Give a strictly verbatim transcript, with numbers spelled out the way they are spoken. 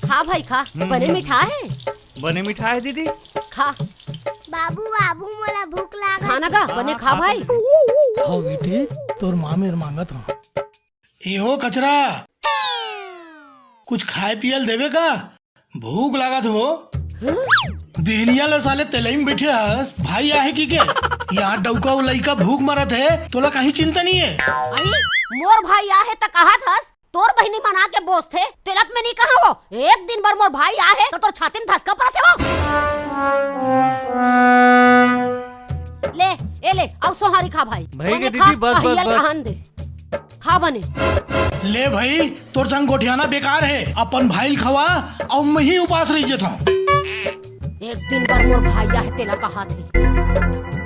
खा भाई, खा। हम्म, बने हम्म। मीठा हे। बने मीठा हे दीदी। खा। बाबू, बाबू, मोला भूख लागत खाना का हे। बने खा भाई। हव बेटी, तोर माँ मेर मांगत हव। ए हो कचरा, कुछ खाए पिए ल देबे का? भूख लागत हे वो। बिहनिया ले साले तेलई में बइठे हस, भाई आहे कहिके। इहाँ डउका अउ लइका भूख मरत हे, तोला काहीं चिंता नइ हे। अरे, मोर भाई आहे त कहत हस, तोर बहिनी मन आके बोसथे, तेला त मैं नइ कहँव वो। एक दिन बर मोर भाई आहे त तोर छाती में धसका परत हे वो। ले, ए ले, अउ सोहारी खा भाई। भाई बने के खा, दीदी, बस, बस, अहिया ल बस। कहन दे। खा बने। ले भाई, तोर संग गोठियाना बेकार हे। अपन भाई ल खवा, अउ मैं ही उपास रहि जथँव। एक दिन बर मोर भाई आहे तेला कहत हे।